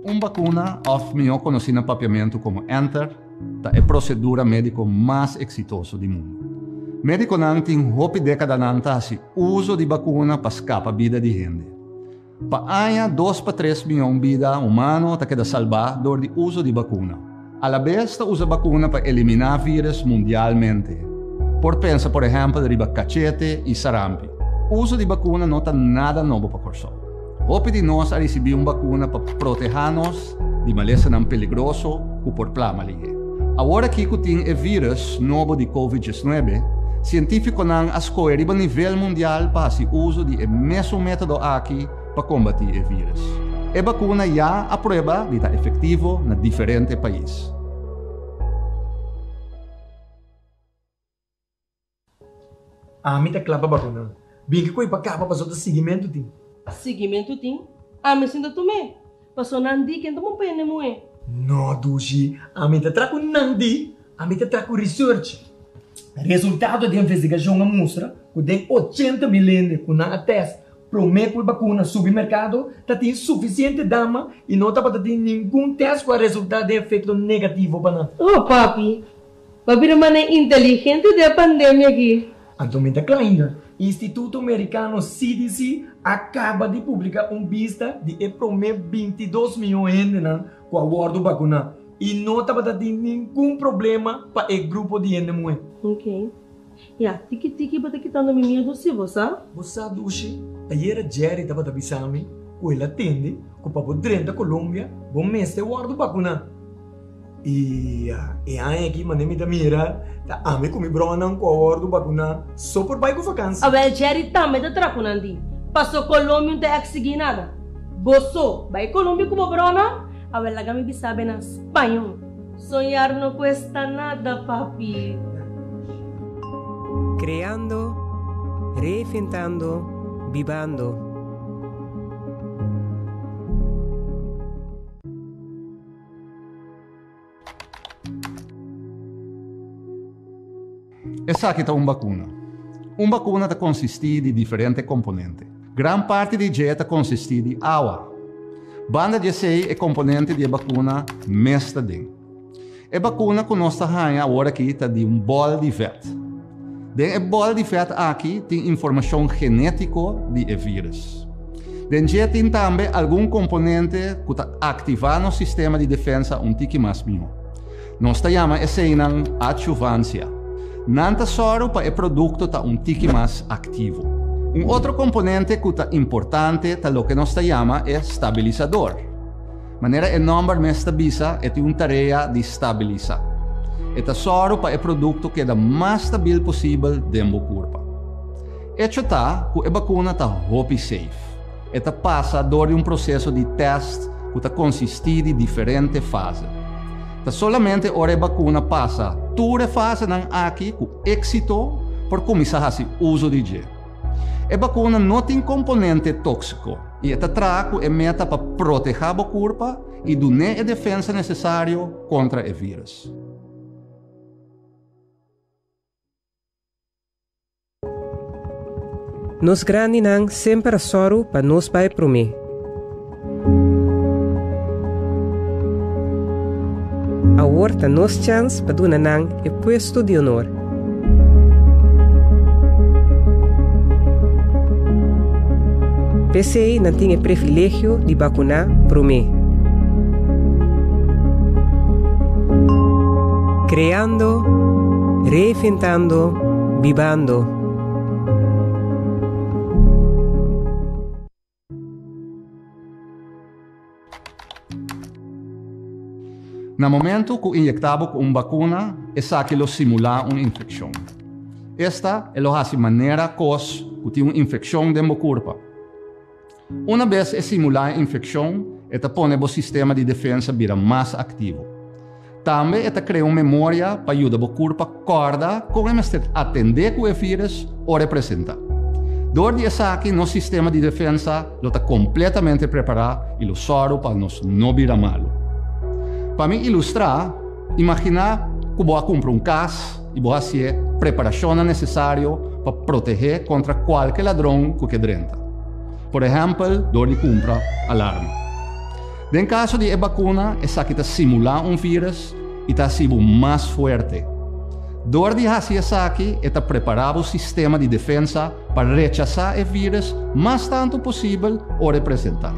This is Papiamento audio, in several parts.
Un bakuna, òf mihó konosí na papiamentu komo enter, ta e prosedura médiko mas eksitoso di mundu. Médikonan tin hopi dékadanan ta hasi uso di bakuna pa skapa bida di hende. Pa aña dos pa tres mion bida humano ta keda salbá dor di uso di bakuna. Alabes ta usa bakuna pa eliminá vírus mundialmente. Por pensa por ehèmpel riba kachete i sarampi. Uso di bakuna no ta nada nobo pa Kòrsou. Hopi di nos a risibí un bakuna pa protehá nos di malesanan peligroso ku por plama lihé. Awor aki ku tin e vírus nobo di Covid diesnuebe, sientífikonan a skohe riba nivel mundial pa hasi uso di e mesun método aki pa kombatí e vírus. E bakuna ya a prueba di ta efektivo na diferente pais. Ami ta kla pa bakuna. Bin ki koe pa kaba paso ta siguimentu tin. Siguimentu tin? Ami sin ta tum'é. Paso nan di ken ta bon pa hende muhé. No dushi, ami ta tra ku nan di, ami ta tra ku research. Resultado di investigashon a mustra ku den 80.000 hende ku nan a test promé ku e bakuna subi merkado ta tin sufisiente dama i no tabata tin ningun test ku a resultá den efekto negativo pa nan. Oh papi, Bo a bira manera inteligente den e pandemia aki. Anto mi ta kla ainda. Instituto Merikano CDC a kaba di publiká un bista di e promé 22 mion hendenan ku a wòrdu bakuná i no tabata tin ningun problema pa e grupo di hende muhé. Ok. Ya, tiki tiki bo ta kitando mi miedu si, bo sa? Bo sa dushi, ayera Jerry tabata bisa mi ku el a tende ku pa bo drenta Colombia bo mester wòrdu bakuná. I e aña aki manera mi ta mira ta ami ku mi bronan ku a wòrdu bakuná so por bai ku vakansi. Awel Jerry tambe ta traha ku nan di. Paso Colombia un ta eksigí nada. Bo so bai Colombia ku bo bronan? Awel laga mi bisa be na spañó. Soñar no cuesta nada papi. Creando, reinventando, bibando. Esaki ta un bakuna. Un bakuna ta konsistí di diferente komponente. Gran parti di dje ta konsistí di awa. Banda di esei e komponente di e bakuna mes ta den. E bakuna ku nos ta haña awor aki ta di un bòl di vèt. Den e bòl di vèt aki tin informashon genétiko di e vírus. Den dje tin tambe algun komponente ku ta aktivá nos sistema di defensa un tiki mas mihó. Nos ta yama eseinan adjuvansia. Nan ta sòru pa e produkto ta un tiki mas aktivo. Un otro komponente ku ta importante ta loke nos ta yama e stabilisador. Manera e nòmber mes ta bisa, e tin un tarea di stabilisá. E ta sòru pa e produkto keda mas stabil posibel den bo kurpa. Echo ta ku e bakuna ta hopi safe. E ta pasa dor di un proseso di tèst ku ta konsistí di diferente fase. Ta solamente ora e bakuna pasa tur e fasenan aki ku éksito por kuminsá hasi uso di dje. E bakuna no tin komponente tóksiko i e ta traha ku e meta pa protehá bo kurpa i dun'é e defensa nesesario kontra e vírus. Nos grandinan semper a sòru pa nos bai promé. Awor ta nos chans pa duna nan e puesto di honor. P'esei nan tin e privilegio di bakuná promé. Kreando, reinventando, bibando. Na momento ku inyektá bo ku un bakuna, esaki lo simulá un infekshon. Esta e lo hasi manera kos ku tin un infekshon den bo kurpa. Una bes e simulá e infekshon, e ta pone bo sistema di defensa bira mas aktivo. Tambe e ta krea un memoria pa yuda bo kurpa kòrda kon e mester atendé ku e vírus ora e presentá. Dor di esaki nos sistema di defensa lo ta kompletamente prepará i lo sòru pa nos no bira malu. Pa mi ilustrá, imaginá ku bo a kumpra un kas i bo hasié preparashonnan nesesario pa protehé kontra kualke ladron ku ke drenta. Por ehèmpel dor di kumpra alarma. Den kaso di e bakuna, esaki ta simulá un vírùs i ta hasi bo mas fuerte. Dor di hasi esaki, e ta prepará bo sistema di defensa pa rechasá e vírùs mas tantu posibel ora e presentá.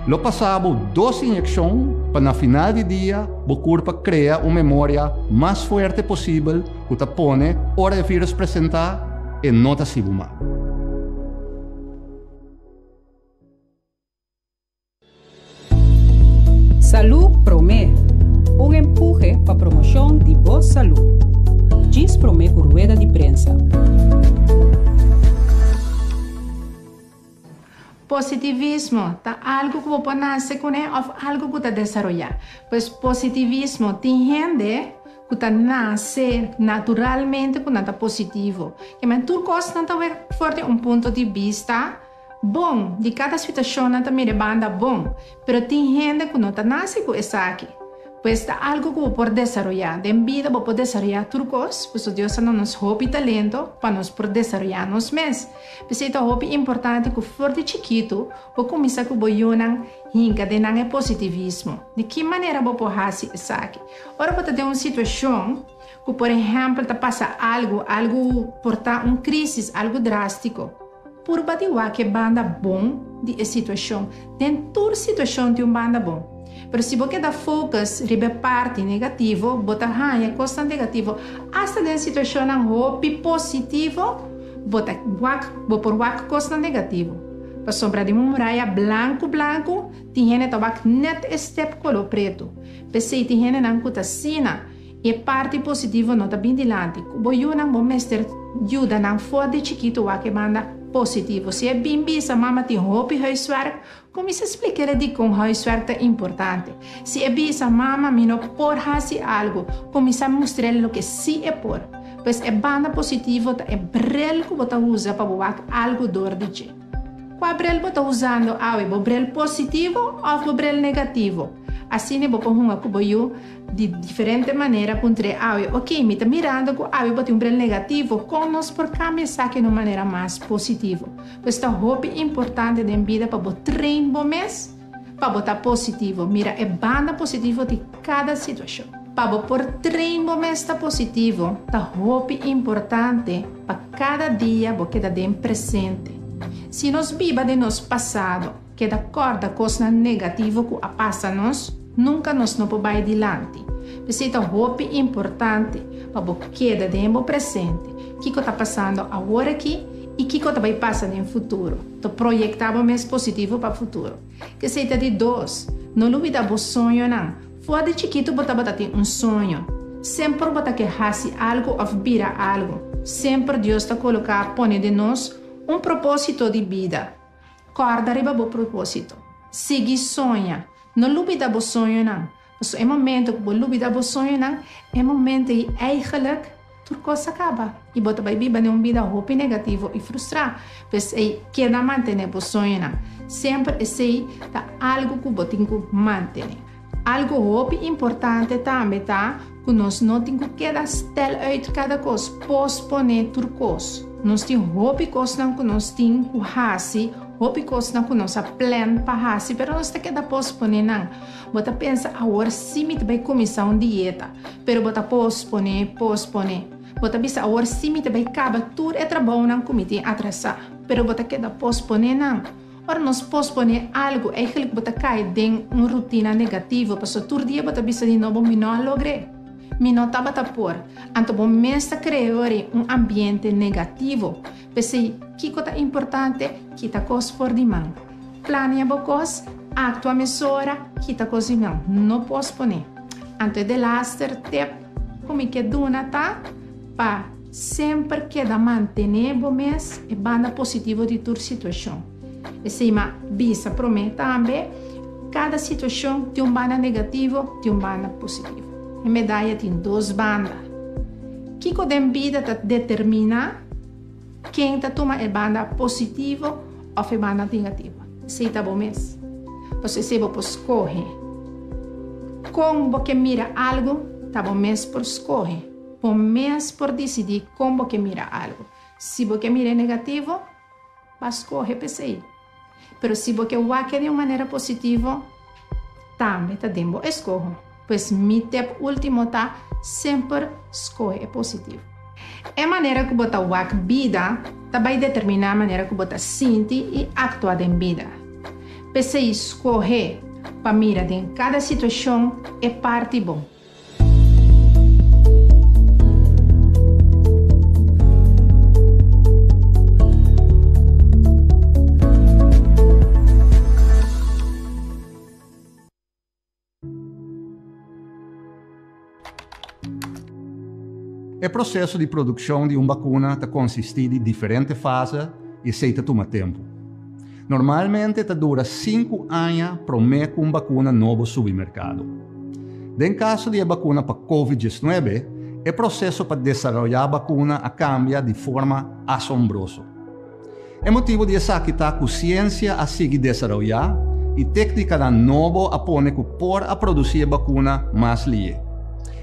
Lo pasa bo dos inyekshon pa na final di dia bo kurpa krea un memoria mas fuerte posibel ku ta pone ora e vírùs presentá e no ta hasi bo mal. Salú Promé, un empuhe pa promoshon di bo salú. Djis promé ku rueda di prensa. Positivismo ta algu ku bo por nase kuné òf algu ku ta desaroyá. Pues positivismo tin hende ku ta nase naturalmente ku nan ta positivo. Kimen tur kos nan ta wek for di un punto di bista. Bon, di kada situashon nan ta mira e banda bon, pero tin hende ku no ta nase ku esaki. Pues ta algu ku bo por desaroyá. Den bida bo por desaroyá tur kos, pasobra Dios a duna nos hopi talento pa nos por desaroyá nos mes. P'esei ta hopi importante ku for di chikitu bo kuminsá ku bo yunan hinka den nan e positivismo. Di ki manera bo por hasi esaki? Ora bo ta den un situashon ku por ehèmpel ta pasa algu, algu por ta un krísis, algu drástiko. Purba di wak e banda bon di e situashon. Den tur situashon tin un banda bon. Pero si bo keda focus riba e parti negativo, bo ta haña kosnan negativo. Asta den situashonnan hopi positivo, bo ta wak, bo por wak kosnan negativo. Pasobra den un muraya blanku blanku, tin hende ta wak nèt e step koló pretu. P'esei tin hendenan ku ta asina. E parti positivo no ta bin dilanti. Ku bo yunan bo mester yuda nan for di chikitu wak e banda positivo. Si e bin bisa mama tin hopi huiswerk, kuminsá splik'é dikon huiswerk ta importante. Si e bisa mama mi no por hasi algu, kuminsá mustr'é loke sí e por. Pues e banda positivo ta e brel ku bo ta usa pa bo wak algu dor di dje. Kua brel bo ta usando awe, bo brel positivo òf bo brel negativo? Asina bo por hunga ku bo yu. Di diferente manera puntr'é awe, Oké, mi ta mirando ku awe bo tin un bril negativo, kon nos por kambia esaki na un manera mas positivo? Pues ta hopi importante den bida pa bo train bo mes pa bo ta positivo, mira e banda positivo di kada situashon. Pa bo por train bo mes ta positivo, ta hopi importante pa kada dia bo keda den presente. Si nos biba den nos pasado, Keda kòrda kosnan negativo ku a pasa nos, nunka nos no por bai dilanti. P'esei ta hopi importante pa bo keda den bo presente, kiko ta pasando awor aki i kiko ta bai pasa den futuro. Ta proyektá bo mes positivo pa futuro. K'esei ta di dos, no lubidá bo soñonan. For di chikitu bo tabata tin un soño. Semper bo ta ke hasi algu òf bira algu. Semper Dios ta koloká pone den nos un propósito di bida. Kòrda riba bo propósito. Sigui soña. No lubida bo soñonan. Pasobra e momento ku bo lubida bo soñonan, e momento ei eigenlijk tur kos a kaba i bo ta bai biba den un bida hopi negativo i frustrá. P'esei, keda mantené bo soñonan. Semper esei ta algu ku bo tin ku mantené. Algu hopi importante tambe ta ku nos no tin ku keda stel uit kada kos, posponé tur kos. Nos tin hopi kosnan ku nos tin ku hasi, hopi kosnan ku nos a plan pa hasi, pero nos ta keda posponé nan. Bo ta pensa, Awor sí mi ta bai kuminsá un dieta, pero bo ta posponé, posponé. Bo ta bisa, Awor sí mi ta bai kaba tur e trabounan ku mi tin atrasá, pero bo ta keda posponé nan. Ora nos posponé algu, eigenlijk bo ta kai den un rutina negativo, pasobra tur dia bo ta bisa di nobo, Mi no a logr'é. Mi no tabata por. Anto bo mes ta krea ori un ambiente negativo. P'esei, kiko ta importante? Kita kos for di man. Plania bo kos, aktua mesora, kita kos di man. No posponé. Anto e delaster tip ku mi ke duna ta pa. Semper keda mantené bo mes e banda positivo di tur situashon. Esei m'a bisa promé tambe, kada situashon tin un banda negativo, tin un banda positivo. E medaya tin dos banda. Kiko den bida ta determiná ken ta tuma e banda positivo òf e banda negativo? Esei ta bo mes. Pasobra esei bo por skohe. Kon bo ke mira algu ta bo mes por skohe. Bo mes por disidí kon bo ke mira algu. Si bo ke mira e negativo, ba skohe p'esei. Pero si bo ke wak-e di un manera positivo, tambe ta den bo eskoho. Pues mi tep último ta, semper skohe e positivo. E manera ku bo ta wak bida ta bai determiná manera ku bo ta sinti i aktua den bida. P'esei skohe pa mira den kada situashon e parti bon. E proseso di produkshon di un bakuna ta konsistí di diferente fase i esei ta tuma tempu. Normalmente ta dura sinku aña promé ku un bakuna nobo subi merkado. Den kaso di e bakuna pa Covid 19, e proseso pa desaroyá bakuna a kambia di forma asombroso. E motibu di esaki ta ku siensia a sigui desaroyá i téknikanan nobo a pone ku por a produsí e bakuna mas lié.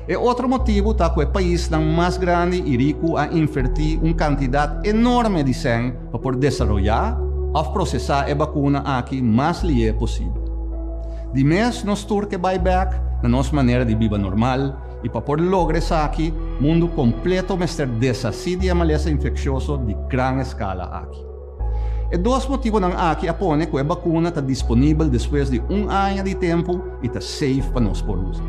E otro motibu ta ku e paisnan mas grandi i riku a invertí un kantidat enorme di sèn pa por desaroyá òf prosesá e bakuna aki mas lié posibel. Di mes nos tur ke bai bèk na nos manera di biba normal i pa por logra esaki mundu kompleto mester deshasí di e malesa infekshioso di gran eskala aki. E dos motibunan aki a pone ku e bakuna ta disponibel despues di un aña di tempu i ta safe pa nos por usa.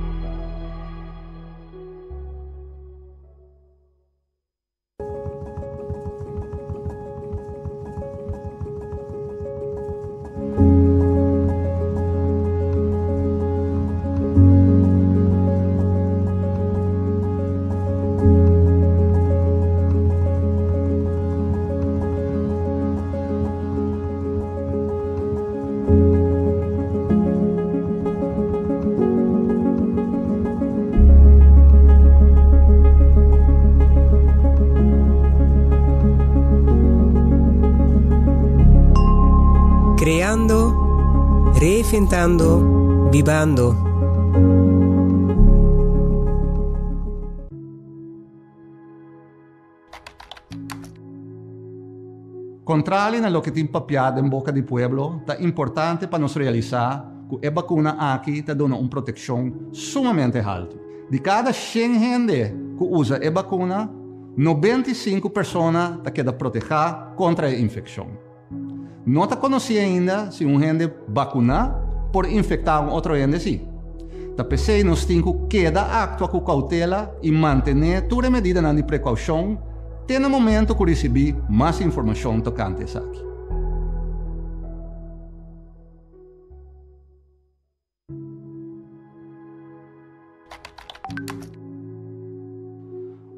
Creando, reinventando, bibando. Kontrali na loke tin papiá den boka di pueblo, ta importante pa nos realisá ku e bakuna aki ta duna un protekshon sumamente haltu. Di kada shen hende ku usa e bakuna, 95 persona ta keda protehá kontra e infekshon. No ta konosí ainda si un hende bakuná por infektá un otro hende sí. Ta p'esei nos tin ku keda aktua ku koutela i mantené tur e medidanan di prekoushon te na momento ku risibí mas informashon tokante esaki.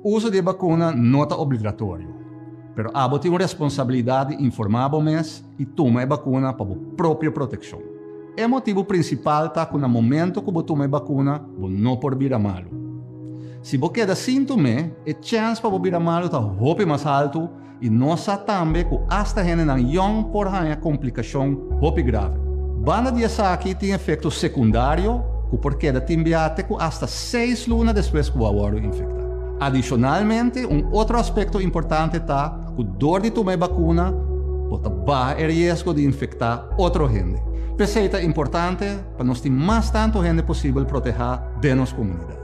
Uso di e bakuna no ta obligatorio, pero abo tin un responsabilidat di informá bo mes i tuma e bakuna pa bo propio protekshon. E motibu prinsipal ta ku na momento ku bo tuma e bakuna bo no por bira malu. Si bo keda sin tum'é, e chèns pa bo bira malu ta hopi mas haltu I nos sa tambe ku asta hendenan yòn por haña komplikashon hopi grave. Banda di esaki tin efekto sekundario ku por keda tin bia te ku asta seis luna despues ku bo a wòrdu infektá. Adishonalmente, un otro aspekto importante ta ku dor di tuma e bakuna bo ta baha e riesgo di infektá otro hende. P'esei ta importante pa nos tin mas tantu hende posibel protehá den nos komunidat.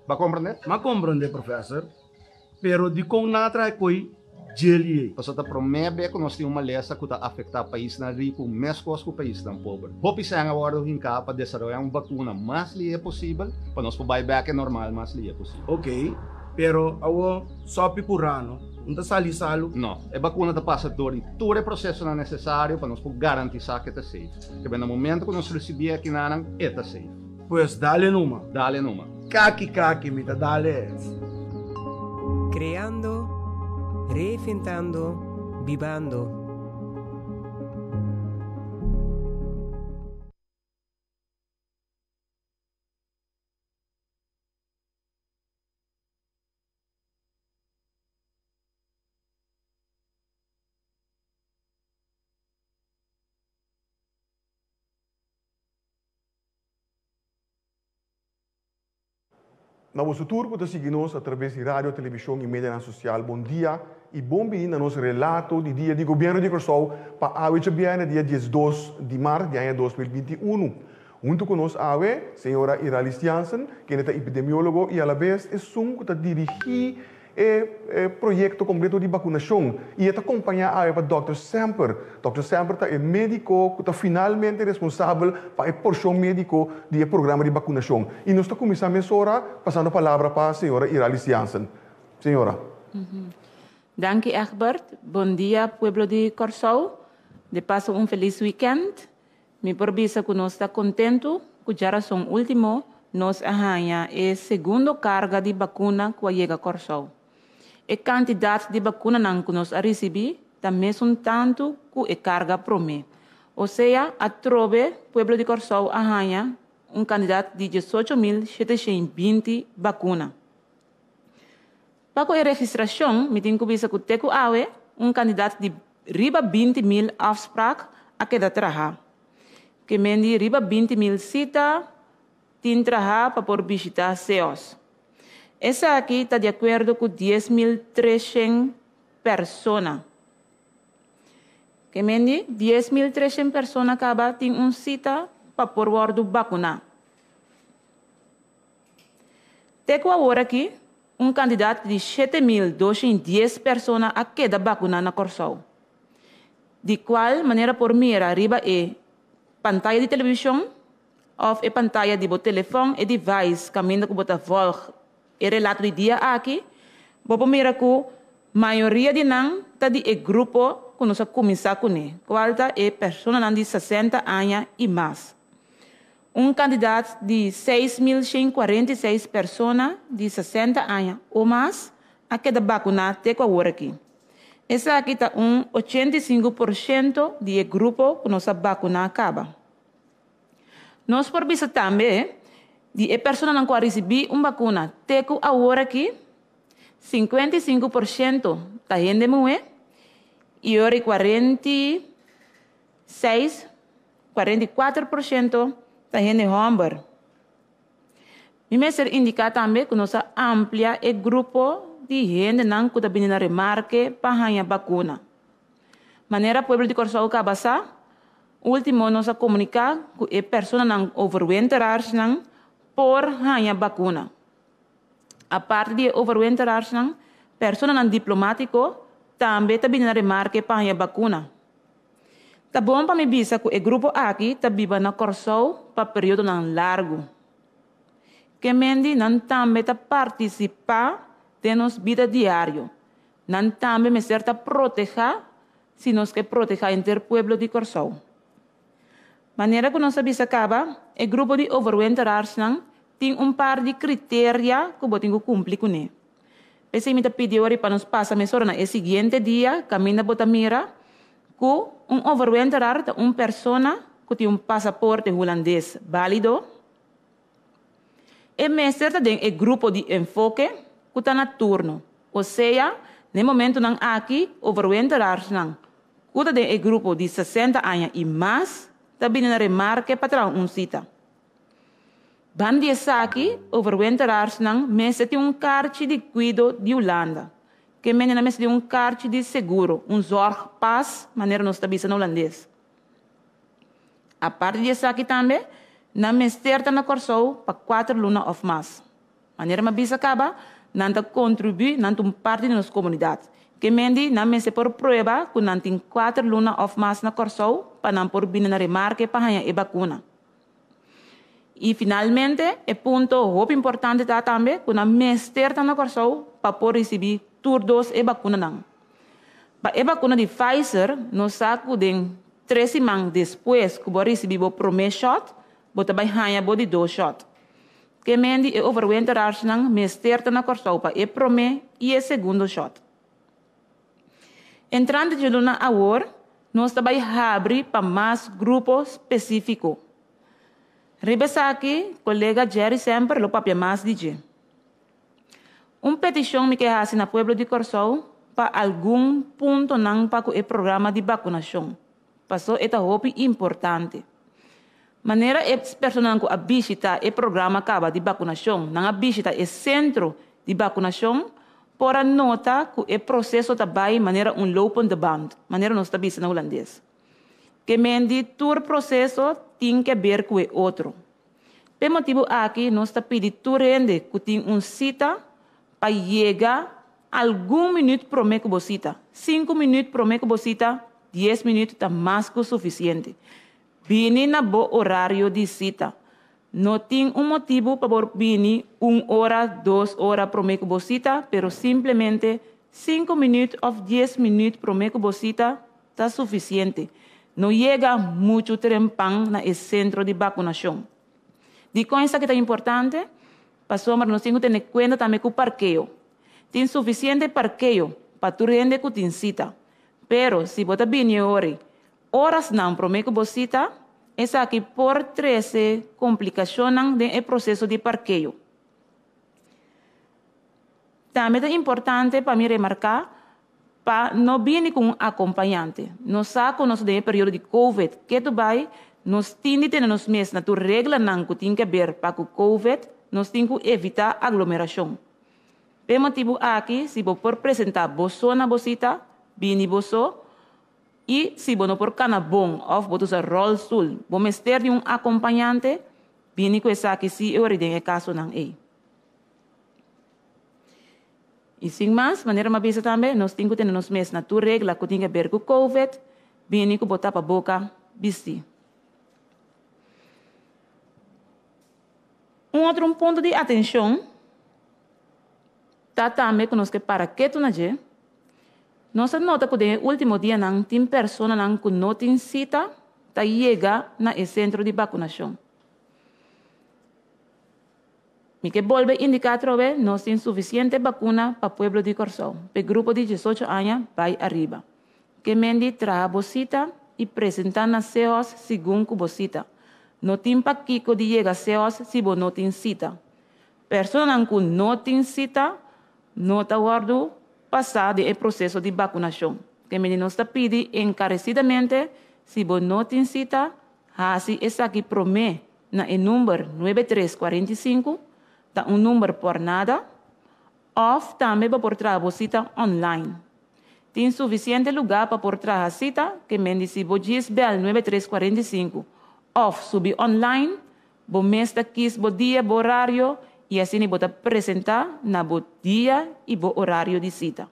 Ba komprendé? M'a komprendé, professor. Pero dikon nan a traha e koi djeli ei? Pasobra ta promé be ku nos tin un malesa ku ta afektá paisnan riku meskos ku paisnan pober. Hopi sèn a wòrdu hinká pa desaroyá un bakuna mas lihé posibel pa nos por bai bèk e normal mas lihé posibel. Oké, pero awor sòpi ku rano no ta sali salu? No, e bakuna ta pasa dor di tur e prosesonan nesesario pa nos por garantisá ku e ta safe. Kebé na momento ku nos risibí e akinanan, e ta safe. Pues dale numa. Dale numa. Kaki kaki mi ta dale es. Creando, reinventando, bibando. Na boso tur ku ta sigui nos atraves di radio, televishon i medianan sosial, bon dia i bon bini na nos relato di dia di Gobièrnu di Kòrsou pa awe djabièrnè dia 12 di mart di aña 2021. Huntu ku nos awe, señora Iralis Jansen, kende ta epidemiólogo i alabes esun ku ta dirigí e proyekto kompleto di bakunashon i e ta kompañá awe pa dòkter Semper. Dòkter Semper ta e médiko ku ta finalmente responsabel pa e porshon médiko di e programa di bakunashon. I nos ta kuminsá mesora pasando palabra pa señora Iralis Jansen. Señora. Danki Egbert. Bon dia pueblo di Kòrsou. De paso un felis wikènt. Mi por bisa ku nos ta kontentu ku djarason último nos a haña e segundo karga di bakuna ku a yega Kòrsou. E kantidat di bakunanan ku nos a risibí ta mesun tantu ku e karga promé. Osea, atrobe pueblo di Kòrsou a haña un kantidat di 18.720 bakuna. Pa ku e registrashon, mi tin ku bisa ku te ku awe un kandidat di riba 20.000 afsprak a keda traha. Ke men di riba 20.000 sita tin traha pa por bishita CEOS. Esaki ta di akuerdo ku 10.300 persona. Ke men di 10.300 persona kaba tin un sita pa por wòrdu bakuná. Te ku awor aki, un kantidat di 7.210 persona a keda bakuná na Kòrsou. Di kual manera por mira riba e pantaya di televishon òf e pantaya di bo telefòn, e device kaminda ku bo ta vòlg e relato di dia aki, bo por mira ku mayoria di nan ta di e grupo ku nos a kuminsá kuné, kual ta e personanan di 60 aña i mas. Un kantidat di 6.146 persona di 60 aña o mas a keda bakuná te ku awor aki. Esaki ta un 85% di e grupo ku nos a bakuná kaba. Nos por bisa tambe di e personanan ku a risibí un bakuna te ku awor aki, 55% ta hende muhé i ora 46, 44% ta hende hòmber. Mi mester indiká tambe ku nos a amplia e grupo di hendenan ku ta bini na remarke pa haña bakuna. Manera pueblo di Kòrsou kaba sa, último nos a komuniká ku e personanan overwinteraarsnan por haña bakuna. Aparte di e overwinteraarsnan, personanan diplomátiko tambe ta bini na remarke pa haña bakuna. Ta bon pa mi bisa ku e grupo aki ta biba na Kòrsou pa periodonan largu. Ke men di nan tambe ta partisipá den nos bida diario. Nan tambe mester ta protehá si nos ke protehá henter pueblo di Kòrsou. Manera ku nos a bisa kaba, e grupo di overwinteraarsnan tin un par di kriteria ku bo tin ku kumpli kuné. P'esei mi ta pidi ora pa nos pasa mesora na e siguiente dia kaminda bo ta mira ku un overwinteraar ta un persona ku tin un pasaporte hulandes bálido. E mester ta den e grupo di enfoke ku ta na turno, osea na e momentunan aki overwinteraarsnan ku ta den e grupo di 60 aña i mas ta bini na remarke pa traha un sita. Banda di esaki, overwinteraarsnan mester tin un karchi di kuido di Hulanda. Ke mende nan mester tin un karchi di seguro, un zorgpas, manera nos ta bisa na hulandes. Aparte di esaki tambe, nan mester ta na Kòrsou pa 4 luna òf mas. Manera mi a bisa kaba, nan ta kontribuí, nan ta un parti di nos komunidat. Ke mende nan mester por prueba ku nan tin 4 luna òf mas na Kòrsou pa nan por bini na remarke pa haña e bakuna. I finalmente, e punto hopi importante ta tambe ku nan mester ta na Kòrsou pa por risibí tur dos e bakunanan. Pa e bakuna di Pfizer, nos sa ku den 3 siman despues ku bo a risibí bo promé shòt, bo ta bai haña bo di dos shòt. Ke men di e overwinteraarsnan mester ta na Kòrsou pa e promé i e segundo shòt. Entrante dje luna awor, nos ta bai habri pa mas grupo spesífiko. Riba esaki, kolega Jerry Semper lo papia mas di dje. Un petishon mi ke hasi na pueblo di Kòrsou pa algun puntonan pa ku e programa di bakunashon, paso e ta hopi importante. Manera e personanan ku a bishita e programa kaba di bakunashon, nan a bishita e sentro di bakunashon, por a nota ku e proseso ta bai manera un lopende band, manera nos ta bisa na hulandes. Ke men di tur proseso tin ke ber ku e otro. P'e motibu aki nos ta pidi tur hende ku tin un sita pa yega algun minüt promé ku bo sita. Sinku minüt promé ku bo sita, dies minüt ta mas ku sufisiente. Bini na bo orario di sita. No tin un motibu pa bo bini un ora, dos ora promé ku bo sita, pero simplemente sinku minüt òf dies minüt promé ku bo sita ta sufisiente. No yega muchu trempan na e sentro di bakunashon. Dikon esaki ta importante? Pasobra nos tin ku tene kuenta tambe ku parkeo. Tin sufisiente parkeo pa tur hende ku tin sita. Pero si bo ta bini e ora ei Orasnan promé ku bo sita, esaki por trese komplikashonnan den e proseso di parkeo. Tambe ta importante pa mi remarká pa no bini ku un akompañante. Nos sa ku nos ta den e periodo di Covid ketu bai, nos tin di tene nos mes na tur reglanan ku tin keber pa ku Covid, nos tin ku evitá aglomerashon. P'e motibu aki, si bo por presentá bo so na bo sita, bini bo so. I si bo no por kana bon òf bo ta usa ròlstul, bo mester di un akompañante, bini ku esaki sí e ora den e kasonan ei. I sin mas, manera mi a bisa tambe, nos tin ku tene nos mes na tur regla ku tin ke ber ku covid, bini ku bo tapaboka bistí. Un otro un punto di atenshon ta tambe ku nos ke para ketu na dje, Nos a nota ku den e último dianan tin personanan ku no tin sita ta yega na e sentro di bakunashon. Mi ke bolbe indiká atrobe, nos tin sufisiente bakuna pa pueblo di Kòrsou, p'e grupo di diesocho aña bai ariba. Ke men di traha bo sita i presentá na SEOS segun ku bo sita. No tin pakiko di yega SEOS si bo no tin sita. Personanan ku no tin sita no ta wòrdu pasá den e proseso di bakunashon. Te mende nos ta pidi enkaresidamente si bo no tin sita, hasi esaki promé na e number nuebe tres 45, ta un number pòrnada, òf tambe bo por traha bo sita online. Tin sufisiente lugá pa por traha sita, ke mende si bo djis bèl nuebe tres 45 òf subi online, Bo mes ta kis bo dia, bo orario i asina bo ta presentá na bo dia i bo orario di sita.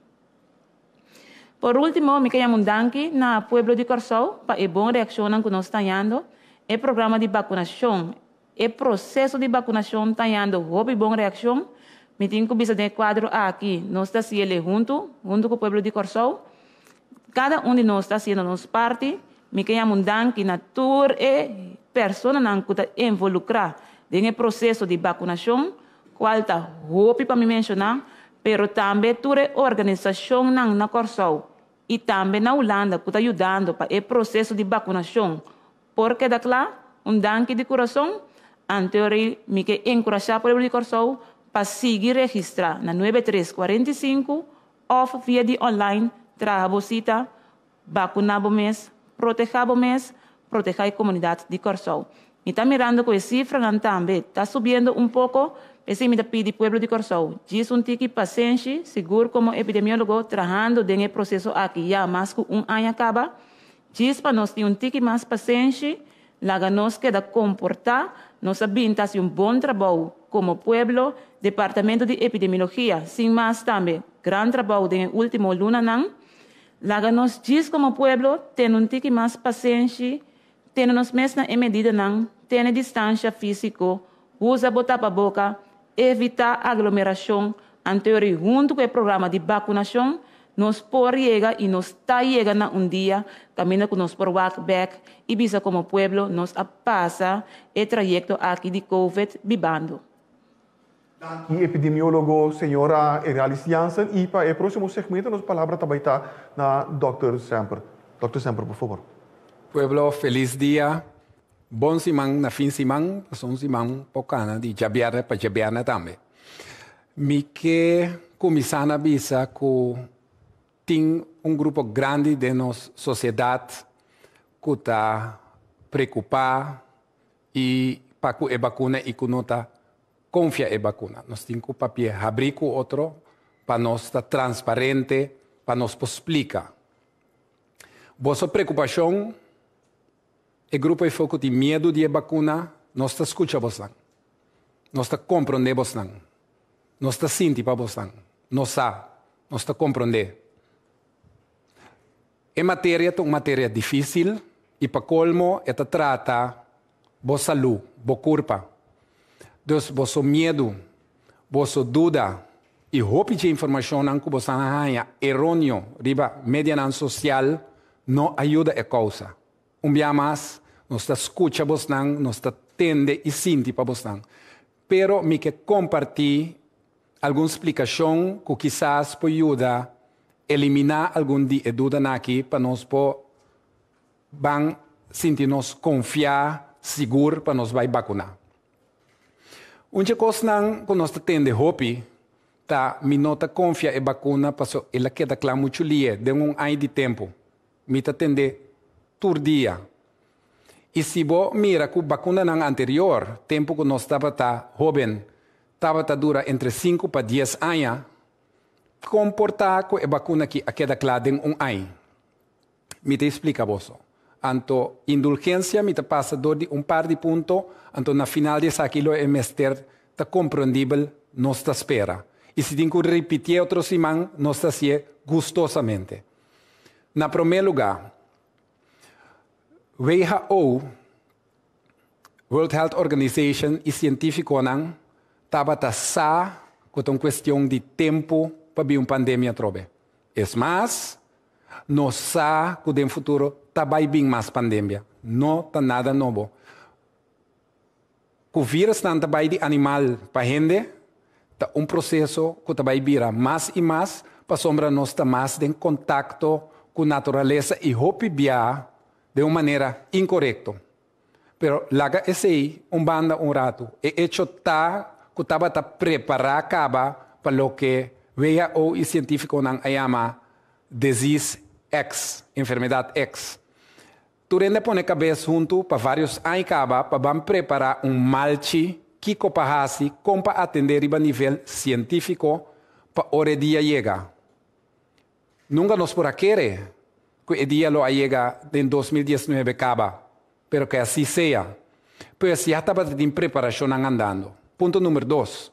Por último, mi ke yama un danki na pueblo di Kòrsou pa e bon reakshonnan ku nos ta hañando. E programa di bakunashon, e proseso di bakunashon ta hañando hopi bon reakshon. Mi tin ku bisa den e kuadro aki nos ta hasi el'e huntu, huntu ku pueblo di Kòrsou. Kada un di nos ta hasiendo nos parti. Mi ke yama un danki na tur e personanan ku ta involukrá den e proseso di bakunashon, kual ta hopi pa mi menshoná, pero tambe tur e organisashonnan na Kòrsou i tambe na Hulanda ku ta yudando pa e proseso di bakunashon por keda kla. Un danki di kurason. Anteori mi ke enkurashá pueblo di Kòrsou pa sigui registrá na nuebe tres 45 òf via di online traha bo sita. Bakuná bo mes, protehá bo mes, protehá e komunidat di Kòrsou. Mi ta mirando ku e sifranan tambe ta subiendo un poko, p'esei mi ta pidi pueblo di Kòrsou, djis un tiki pasenshi, sigur komo epidemiólogo trahando den e proseso aki ya mas ku un aña kaba, djis pa nos tin un tiki mas pasenshi, laga nos keda komportá, nos a bin ta hasi un bon trabou komo pueblo, Departamento di Epidemiologia sin mas tambe gran trabou den e último lunanan. Laga nos djis komo pueblo tene un tiki mas pasenshi, tene nos mes na e medidanan, tene distansha físiko, usa bo tapaboka, evitá aglomerashon, anteori huntu ku e programa di bakunashon nos por yega i nos ta yega na un dia kaminda ku nos por wak bèk i bisa komo pueblo nos a pasa e trayekto aki di covid bibando. Danki epidemiologo señora Eralis Jansen y pa e proximo segmento nos palabra ta bay ta na Dòkter Semper. Dòkter Semper por favor. Pueblo felis dia, bon siman na fin siman, pasobra un siman por cana di djabierne pa djabierne tambe. Mi ke cuminsa na bisa cu tin un grupo grandi den nos sociedad cu ta preocupa. i pa ku e bakuna i ku no ta konfia e bakuna. Nos tin ku papia habrí ku otro pa nos ta transparente, pa nos por splika. Boso preokupashon, e grupo ei ku tin miedu di e bakuna, nos ta skucha boso. Nos ta komprondé boso. Nos ta sinti pa boso. Nos sa, nos ta komprondé. E materia ta un materia difísil i pa kolmo e ta trata bo salú, bo kurpa. Dus boso miedu, boso duda i hopi di informashon ku boso a haña eróneo riba media sosial no a yuda e kousa. Un bia mas, nos ta skucha boso, nos ta tende i sinti pa boso. Pero mi ke kompartí algun splikashon ku kisas por yuda eliminá algun di e duda aki pa nos por ban sinti nos konfia sigur pa nos bai vakuná. Un kos ku nos tende hopi ta mi no ta konfia e vakuna paso el a keda kla muchu lihé den un aña di tempu. Mi ta tende tur dia. I si bo mira ku vakuna anterior, tempu ku nos tabata hóben, tabata dura entre 5 pa 10 aña, kon por ta ku e vakuna aki a keda kla den un aña. Mi ta splika boso. Anto, indulgensia mi ta pasa dor di un par di punto, anto na final di esaki lo e mester ta komprendibel, nos ta spera. I si tin ku ripití otro siman, nos ta hasié gustosamente. Na promé lugá, WHO, World Health Organization i sientífikonan tabata sa ku ta un kuestion di tempu pa bin un pandemia trobe. Es mas, nos sa ku den futuro ta bai bin mas pandemia. No ta nada nobo. Ku virus nan ta bai di animal pa hende, ta un proseso ku ta bai bira mas i mas, pasobra nos ta mas den kontakto ku naturalesa i hopi bia di un manera inkorekto. Pero laga esei un banda un ratu. E echo ta ku tabata prepará kaba pa loke WHO i sientífikonan a yama disease X, enfermedat X. Tur hende a pone kabes huntu pa vários aña kaba pa ban prepará un malchi kiko pa hasi kon pa atendé riba nivel sientífiko pa ora e dia yega. Nunka nos por a kere ku e dia lo a yega den 2019 kaba, pero ku asina sea. Pues ya tabatin preparashon andando. Punto number 2.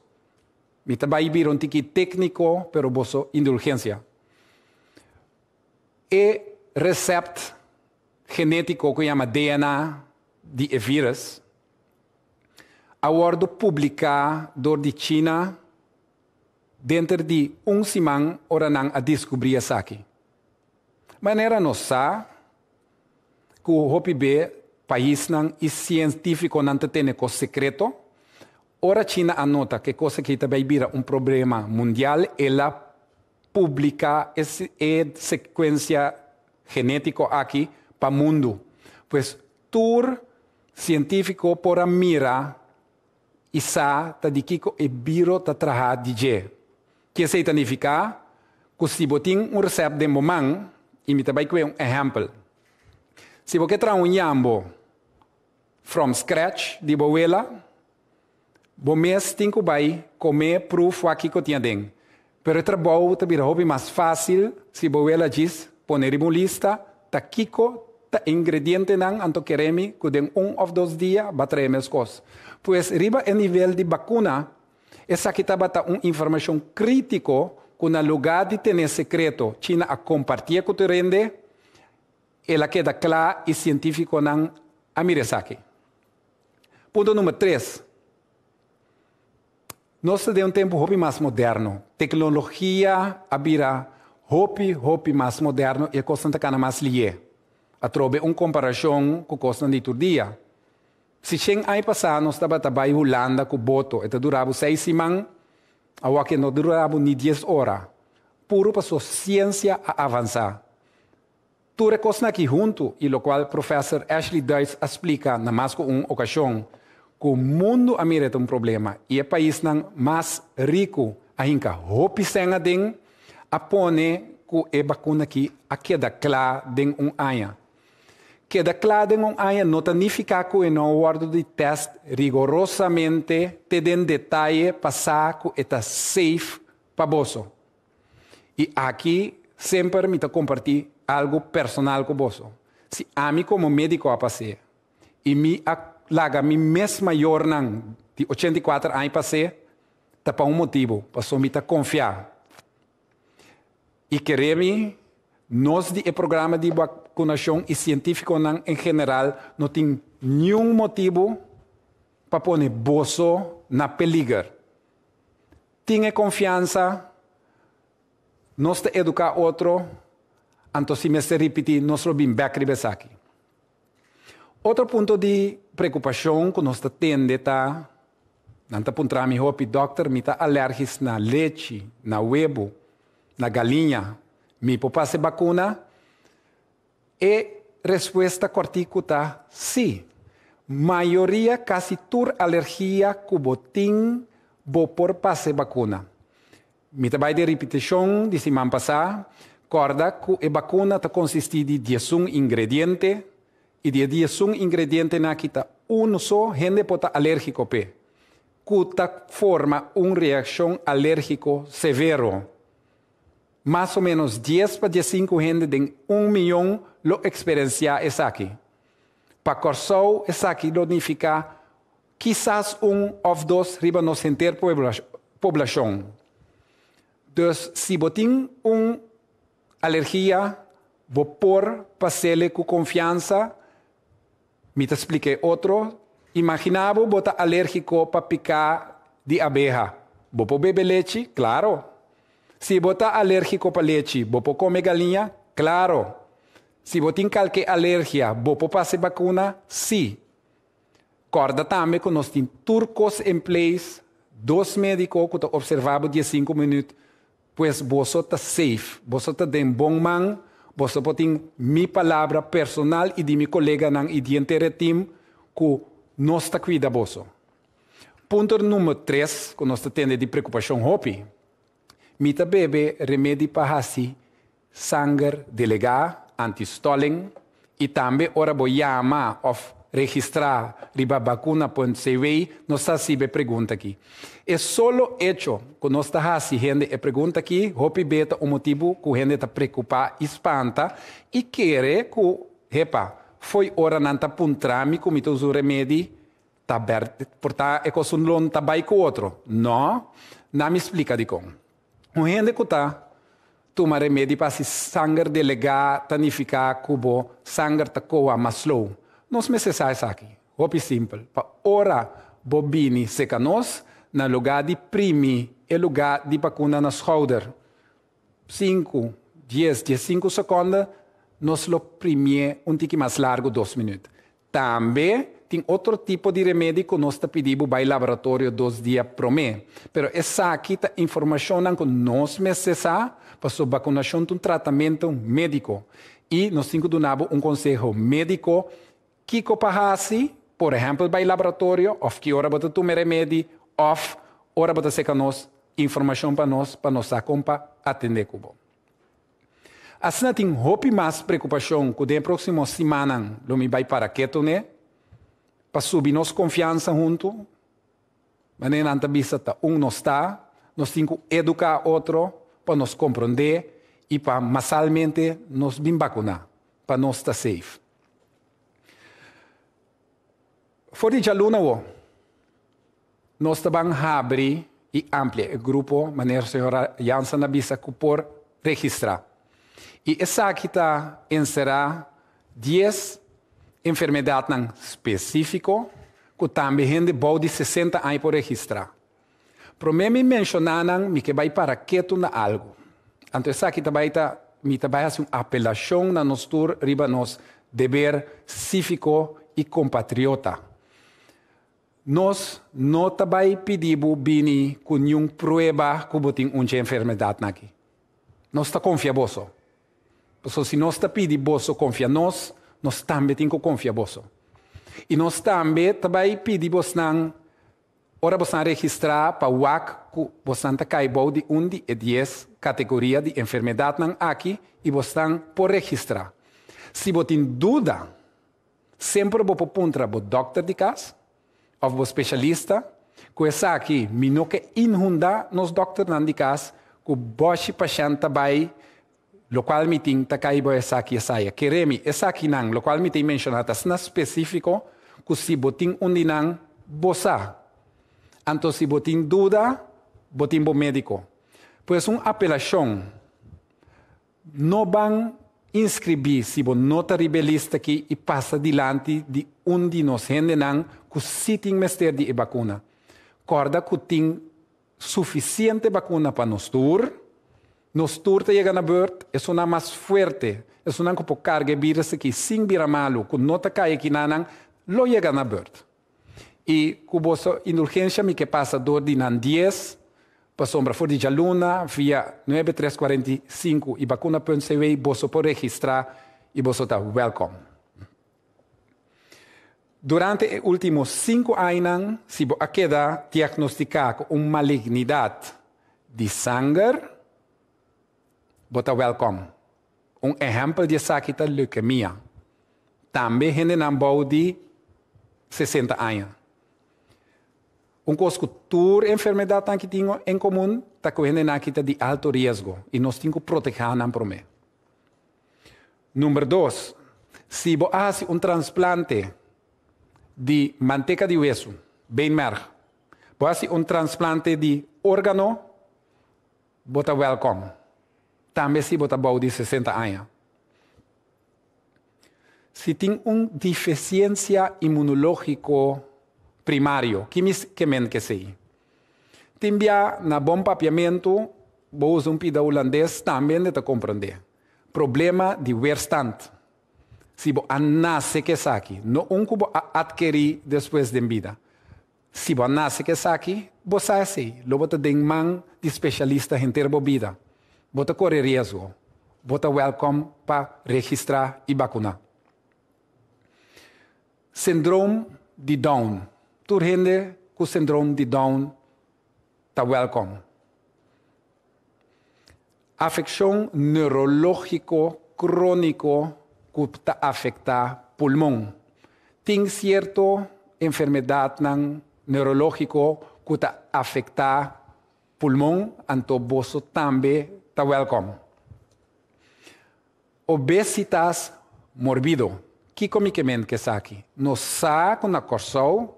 Mi ta bai bira un tiki tékniko, pero boso indulgensia. E resèpt genétiko ku yama DNA di e virus a wòrdu publiká dor di China denter di un siman ora nan a deskubrí esaki. Manera nos sa ku hopi be paisnan i sientífikonan ta tene kos sekreto, ora China a nota ku e kos aki ta bai bira un problema mundial, el a publiká e sekuensia genétiko aki pa mundu. Pues tur sientífiko por a mira i sa ta di kiko e virus ta traha di dje. Ku esei ta nifiká? Ku si bo tin un resèpt den bo man, i mi ta bai ku un ehèmpel. Si bo ke traha un yambo from scratch di bo wela, bo mes tin ku bai kome proef wak kiko tin aden. Pero e trabou ta bira hopi mas fásil si bo wela djis pone riba un lista ta kiko ta ingredientenan anto kere mi ku den un òf dos dia bo a traha meskos. Pues riba e nivel di bakuna, esaki tabata un informashon krítiko ku na lugá di tene sekreto, China a kompartí ku tur hende, el a keda kla i sientífikonan a mira esaki. Punto number 3. Nos ta den un tempu hopi mas moderno. Teknologia a bira hopi, hopi mas moderno i e kosnan ta kana mas lihé. Atrobe un komparashon ku kosnan di tur dia. Si 100 aña pasá nos tabata bai Hulanda ku boto, e ta dura bo 6 siman, awor aki no ta dura bo ni 10 ora. Puru paso siensia a avansá. Tur e kosnan aki huntu, i lokual profesor Ashley Duits a splika na mas ku un okashon, ku mundu a mira un problema i e paisnan mas riku a hinka hopi sèn aden a pone ku e bakuna aki a keda kla den un aña. Keda kla den un aña no ta nifiká ku e no a wòrdu di tèst rigorosamente te den detaye pa sa ku e ta safe pa boso. I aki semper mi ta kompartí algu personal ku boso. Si ami komo médiko a pas'é i mi a laga mi mes mayornan di 84 aña pas'é, ta pa un motibu, pasobra mi ta konfiá. I kere mi, nos di e programa di bakunashon i sientífikonan en general no tin niun motibu pa pone boso na peliger. Tin e konfiansa, nos ta eduká otro, anto si mester ripití nos lo bin bèk riba esaki. Otro punto di preokupashon ku nos ta tende ta, nan ta puntra mi hopi, Dòkter, mi ta alèrgis na lechi, na webu, na galiña, mi por pasa e bakuna? E respuesta kòrtiku ta sí. Mayoria, kasi tur alergia ku bo tin, bo por pasa e bakuna. Mi ta bai den ripitishon di siman pasá, kòrda ku e bakuna ta konsistí di 11 ingrediente i di e 11 ingredientenan aki ta unu so hende por ta alérgiko p'e, ku ta forma un reakshon alérgiko severo. Mas o ménos 10 pa 15 hende den un mion lo eksperensiá esaki. Pa Kòrsou esaki lo nifiká kisas un òf dos riba nos henter poblashon. Dus si bo tin un alergia, bo por pas'ele ku konfiansa. Mi ta splika e otro. Imaginá bo bo ta alérgiko pa piká di abeha. Bo por bebe lechi? Klaro. Si bo ta alérgiko pa lechi, bo por kome galiña? Klaro. Si bo tin kalke alergia, bo por pasa e bakuna? Sí. Kòrda tambe ku nos tin tur kos in place, dos médiko ku ta opservá bo 15 minüt, pues boso ta safe, boso ta den bon man, boso por tin mi palabra personal i di mi koleganan i di henter e tim ku nos ta kuida boso. Punto number tres ku nos ta tende di preokupashon hopi, mi ta bebe remedi pa hasi sanger delegá, antistolling, i tambe ora bo yama òf registrá riba bakuna.cw nos ta hasiba e pregunta akí. E solo echo ku nos ta hasi hende e pregunta akí hopi be ta un motibu ku hende ta preokupá i spanta i kere ku, hepa, fo'i ora nan ta puntra mi ku mi ta usa un remedi ta bèrdè, por ta e kos un lon ta bai ku otro. Nò, na mi splika dikon. Un hende ku ta tuma remedi pa hasi sanger delegá ta nifiká ku bo sanger ta koha mas slow. Nos mester sa esaki. Hopi simpel. Pa ora bo bini seka nos, na lugá di primi e lugá di bakuna na skouder, 5, 10, 15 sekonde, nos lo primié un tiki mas largu, 2 minüt. Tambe tin otro tipo di remedi ku nos ta pidi bo bai laboratorio 2 dia promé. Pero esaki ta informashonnan ku nos mester sa, pasobra bakunashon ta un tratamentu médiko. I nos tin ku duna bo un konseho médiko kiko pa hasi, por ehèmpel bai laboratorio òf ki ora bo ta tuma e remedi òf ora bo ta seka nos informashon pa nos pa nos sa kon pa atendé ku bo. Asina tin hopi mas preokupashon ku den e próksimo simannan lo mi bai para ketu n'e pa subi nos konfiansa huntu. Manera nan ta bisa ta un nos ta, nos tin ku eduká otro pa nos komprondé i pa masalmente nos bin bakuná pa nos ta safe. For di djaluna awo nos ta ban habri i amplia e grupo manera señora Jansen a bisa ku por registrá. I esaki ta enserá 10 enfermedatnan spesífiko ku tambe hende bou di 60 aña por registrá. Promé mi menshoná nan mi ke bai para ketu na algu. Anto esaki ta bai ta mi ta bai hasi un apelashon na nos tur riba nos deber síviko i kompatriota. Nos no ta bai pidi bo bini ku niun prueba ku bo tin un dje enfermedatnan aki. Nos ta konfia boso. Pasobra si nos ta pidi boso konfia nos, nos tambe tin ku konfia boso. I nos tambe ta bai pidi bosnan ora bosnan registrá pa wak ku bosnan ta kai bou di un di e 10 kategoria di enfermedatnan aki i bosnan por registrá. Si bo tin duda, Semper bo por puntra bo dòkter di kas òf bo spesialista. Ku esaki mi no ke inhundá nos dòkternan di kas ku bòshi pashènt ta bai lokual mi tin ta kai bo esaki esaya. Kere mi, esakinan lokual mi tin menshoná ta asina spesífiko ku si bo tin un di nan, bo sa. Anto si bo tin duda, bo tin bo médiko. Pues un apelashon. No ban inskribí si bo no ta riba e lista aki i pasa dilanti di un di nos hendenan ku sí tin mester di e bakuna. Kòrda ku tin sufisiente bakuna pa nos tur. Nos tur ta yega na bùrt, esunnan mas fuerte, esunnan ku por karga e bírus aki sin bira malu, ku no ta kai akinanan, lo yega na bùrt. I ku boso indulgensia mi ke pasa dor di nan dies, pasobra for di djaluna via nuebe tres 45 i bakuna punt cw boso por registrá i boso ta wèlkòm. Durante e último sinku añanan si bo a keda diagnostiká ku un malignidat di sanger, bo ta wèlkòm. Un ehèmpel di esaki ta leukemia. Tambe hendenan bou di 60 aña. Un kos ku tur enfermedatnan aki tin en komun ta ku hendenan aki ta di alto riesgo i nos tin ku protehá nan promé. Number dos, si bo a hasi un transplante di manteka di wesu, beenmerg, bo hasi un transplante di órgano, bo ta wèlkòm. Tambe si bo ta bou di 60 aña. Si tin un difesiensia imunológiko primario, ki mi ke men k'esei? Tin bia na bon papiamentu bo usa un pida hulandes tambe hende ta komprondé. Problema di weerstand. Si bo a nase ku esaki, no un ku bo a atkerí despues den bida. Si bo a nase ku esaki, bo sa esei, lo bo ta den man di spesialista henter bo bida. Bo ta kore riesgo. Bo ta wèlkòm pa registrá i bakuná. Sindroom di Down. Tur hende ku sindroom di Down ta wèlkòm. Afekshon neurológiko króniko ku ta afektá pulmon. Tin sierto enfermedatnan neurológiko ku ta afektá pulmon, anto boso tambe ta wèlkòm. Obesitas morbido. Kiko mi ke men ku esaki? Nos sa ku na Kòrsou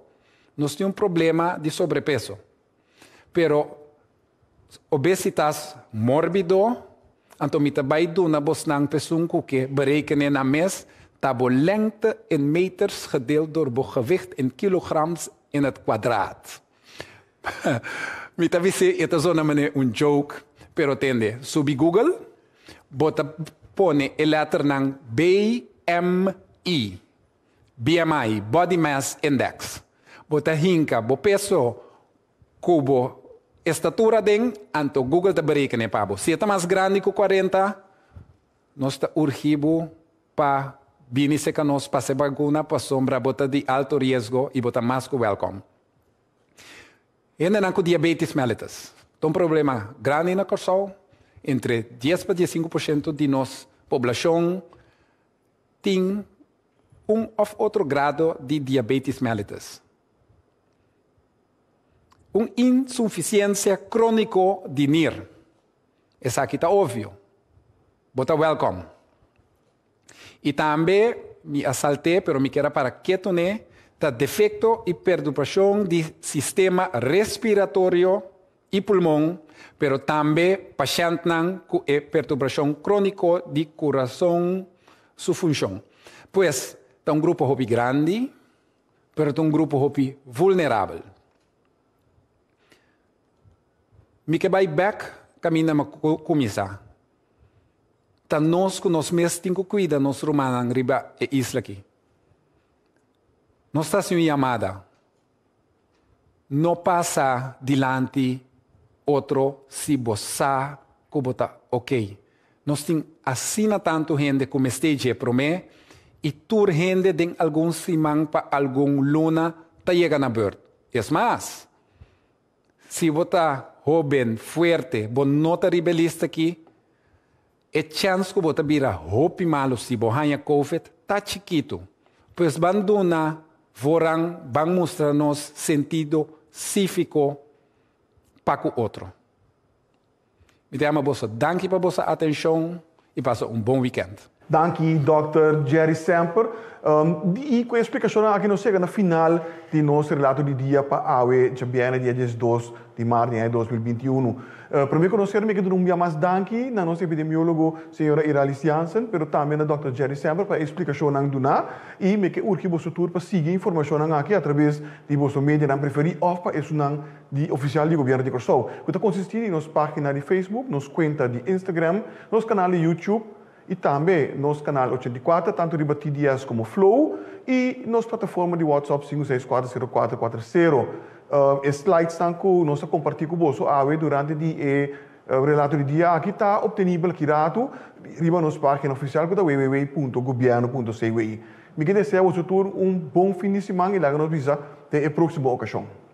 nos tin un problema di sobrepeso. Pero obesitas morbido, anto mi ta bai duna bosnan p'esun ku ke berekenen nan mes, ta bo lengte in meters gedeeld door bo gewicht in kilograms in het kwadraat. Mi ta bis'é e ta zona manera un joke, pero tende, subi Google, bo ta pone e lèternan BMI, BMI, Body Mass Index. Bo ta hinka bo peso ku bo estatura aden, anto Google ta berekene pa bo. Si e ta mas grandi ku 40, nos ta urgi bo pa bini serka nos pa hasi bakuna pasobra bo ta di alto riesgo i bo ta mas ku wèlkòm. Hendenan ku diabetes mellitus ta un problema grandi na Kòrsou. Entre 10 pa 15% di nos poblashon tin un òf otro grado di diabetes mellitus. Un insufisiensia króniko di nir. Esaki ta obvio. Bo ta wèlkòm. I tambe mi a salt'é, pero mi kier a para ketu n'e, ta defekto i perturbashon di sistema respiratorio i pulmon, pero tambe pashèntnan ku e perturbashon króniko di kurason su funshon. Pues, ta un grupo hopi grandi, pero ta un grupo hopi vulnerabel. Mi ke bai bèk kaminda mi a kuminsá. Ta nos ku nos mes tin ku kuida nos rumannan riba e isla akí. Nos ta hasi un yamada. No pasa dilanti otro si bo sa ku bo ta oké. Nos tin asina tantu hende ku mester dje promé i tur hende den algun siman pa algun luna ta yega na bùrt. Es mas, si bo ta hóben, fuerte, bo no ta riba e lista akí, e chèns ku bo ta bira hopi malu si bo haña covid ta chikitu. Pues ban duna voorrang, ban mustra nos sentido síviko pa ku otro. Mi ta yama boso danki pa boso atenshon i pasa un bon wikènt. Danki Dòkter Jerry Semper. I ku e splikashonnan aki nos yega na final di nos relato di dia pa awe djabièrnè dia 12 di mart di aña 2021. Promé ku nos sera mi ke duna un bia mas danki na nos epidemiólogo señora Iralis Jansen pero tambe na Dòkter Jerry Semper pa e splikashonnan duná i mi ke urgi boso tur pa sigui e informashonnan aki atraves di boso medianan preferí òf pa esunnan di ofisial di Gobièrnu di Kòrsou, ku ta konsistí di nos página di Facebook, nos kuenta di Instagram, nos kanal di YouTube i tambe nos kanal 84 tantu riba TDS komo Flow i nos plataforma di WhatsApp 5640440. E slidesnan ku nos a kompartí ku boso awe durante di e relato di dia aki ta optenibel aki ratu riba nos página ofisial ku ta www.gobièrnu.cw. Mi ke desea boso tur un bon fin di siman i laga nos bisa den e próksimo okashon.